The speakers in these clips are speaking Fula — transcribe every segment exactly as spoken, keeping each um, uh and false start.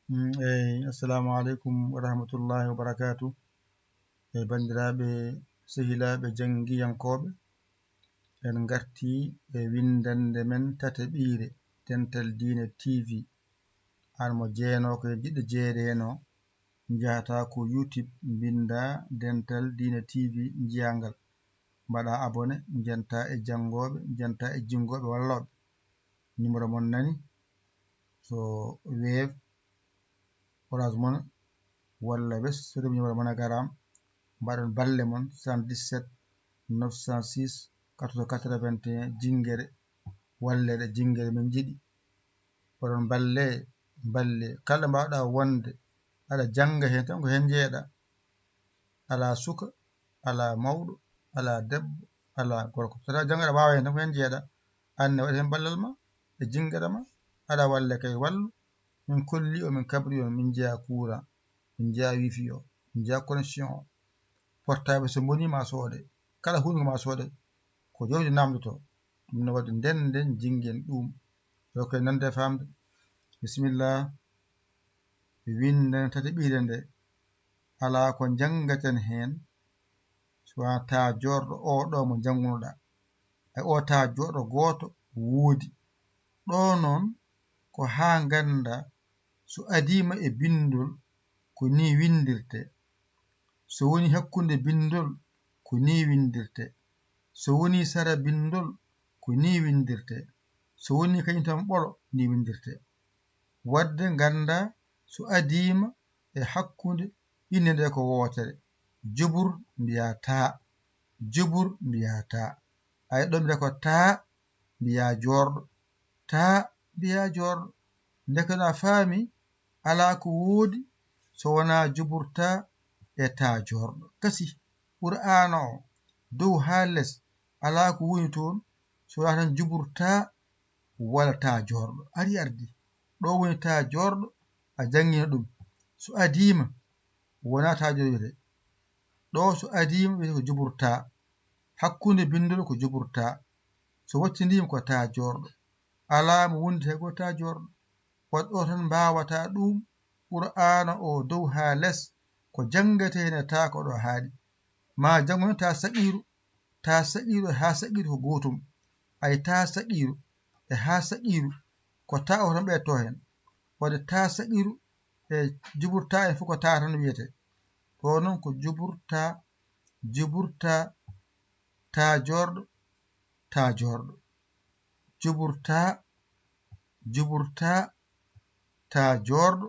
Mm, eyi, assalamu aleykum wa rahmatullahi wa barakaatu. E banndiraaɓe, sehilaaɓe, janngiyankooɓe, en ngartii e winndannde men tataɓiire, Dental Diine T V. Aan mo jeenoo ko e jiɗɗo jeeɗeenoo, njahataa ko YouTube, mbinndaa Dental Diine T V, njiyaa ngal. Mbaɗaa abonné, njentaa e janngooɓe, njentaa e jinngooɓe wallooɓe. Numéro mon nani, so Wave, Orange Money, walla West, so rewi numéro MoneyGram, mbaɗon balle mon, soixante-dix-sept neuf cent six quatorze quatre-vingt-un, jinngere, wallere, jinngere min njiɗi. Oɗon mballe, mballe. Kala mbaawɗaa wonde, aɗa jannga heen tan ko heen njeyaɗaa. Alaa suka, alaa mawɗo, alaa debbo, alaa gorko. So tawii jannga aɗa waawa heen tan ko heen njeyaɗaa. Aan ne waɗi heen ballal ma, e jinngere ma, aɗa walle kay wallu. Min kolli on, min kabri on, min njeyaa courant, min njeyaa wifi o, min njeyaa connexion o. Portable so bonii ma soode, kala huunde ko ma soode, ko jawdi namdotoo. Ɗum no waɗi nden nden jingen ɗum. Yo koye nande e famde. Bisimilla. Winden tataɓiire nde, alaa ko njanngaten heen, so wonaa taajorɗo oo ɗoo mo njanngunoɗaa. E oo taajorɗo gooto woodi. Ɗoo noon, ko haa nganndaa so adiima e binndol, ko nii winndirtee. So woni hakkunde binndol, ko nii winndirtee. So woni sara binndol, ko nii winndirtee. So woni kañum tan ɓolo, nii winndirtee. Waɗde nganndaa so adiima e hakkunde innde nde ko wootere. Jubur mbiyaa taa. Jubur mbiyaa taa. Ay ɗo mbiyaa ko taa mbiyaa joorɗo. Taa mbiyaa joorɗo. Ndeke no a faami, alaa ko woodi so wonaa jubur taa e taa joorɗo. Gasi, Qur'aana o, dow haa les, alaa ko woni toon so wonaa tan jubur taa walla taa joorɗo. Ari ardi. Ɗo woni taa joorɗo, a janngina ɗum. So adiima, wonaa taa joorɗo wiyetee. Ɗo so adiima wiyetee ko jubur taa. Hakkunde binndol ko jubur taa. So wottindiima ko taa joorɗo. Alaa mo wondi hay gooto taa joorɗo. Waɗi ɗo tan mbaawataa ɗuum. Qur'aana o dow haa les ko janngetee heen e taa ko ɗo haaɗi. Maa janngo heen taa saqiiru, taa saqiiru e haa saqiiru ko gootum. Ay taa saqiiru e haa saqiiru ko taa o tan ɓeydotoo heen. Waɗde taa saqiiru e jubur taa en fof ko taa tan wiyetee. Ɗo noon ko jubur taa, jubur taa, taa joorɗo, taa joorɗo. Jubur taa, jubur taa, taa joorɗo,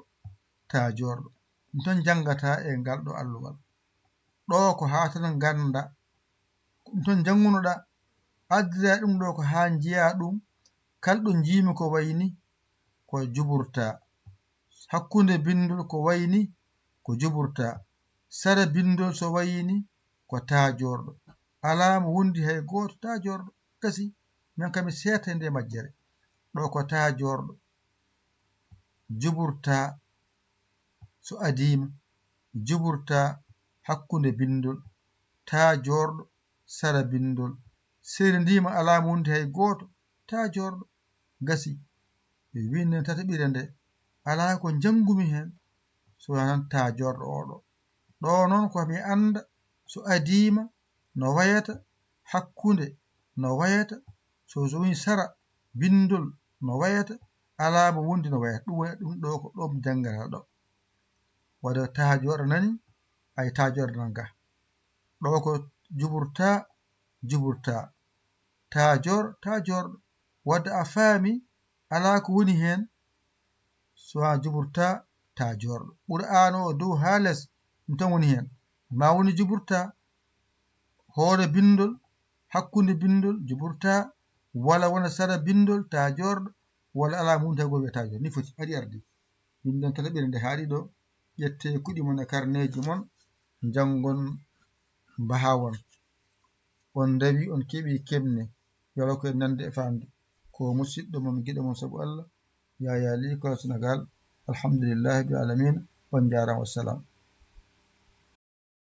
taa joorɗo. Ɗum tan njanngataa e ngal ɗo alluwal. Ɗo ko haa tan ngannda. Ko ɗum tan njanngunoɗaa. Addiraa ɗum ɗo ko haa njiyaa ɗum. Kala ɗo njiimi ko wayi ni, ko jubur taa. Hakkunde binndol ko wayi ni, ko jubur taa. Sara binndol so wayi ni, ko taa joorɗo. Alaa mo wondi hay gooto taa joorɗo. Gasi, min kam mi seeta e nde majjere. Ɗo ko taa joorɗo. Jubur taa. So adiima, jubur taa hakkunde binndol, taa joorɗo, sara binndol. Seerindiima alaa mo wondi hay gooto, taa joorɗo. Gasi, ɓe winndani tataɓire nde, alaa ko njanngumi heen, so wonaa tan taa joorɗo oo ɗo. Ɗo noon ko mi annda so adiima no wayata, hakkunde no wayata, so, so woni sara binndol no wayata, alaa mo wondi no wayata. Ɗum woni ɗum ɗo ko ɗoon janngata ɗo. Waɗde taa joorɗo nani, ay taa joorɗo nan ga. Ɗo ko jubur taa, jubur taa. Taa joor, taa joorɗo. Waɗde a faami, alaa ko woni heen, so a jubur taa, taa joorɗo. Qur'aana o dow haa les, ɗum tan woni heen. Ma woni jubur taa, hoore binndol, hakkunde binndol, jubur taa, walla wona sara binndol, taa joorɗo, walla alaa mum tawi ko wiyata joorɗo. Ni foti, ari ardi. Min ɗon tataɓire nde haaɗi ɗo, ƴettee kuɗi mon e karneeji mon, njanngon, mbahawon. On ndawi, on keɓi keɓne, yolo ko en nande e faamde. Ko musiɗɗo mon, giɗo mon sabu Allah, Yaya Ly, Kola Senegal. Alhamdulillahi rabbil alamin. On njaaraama, wassalam.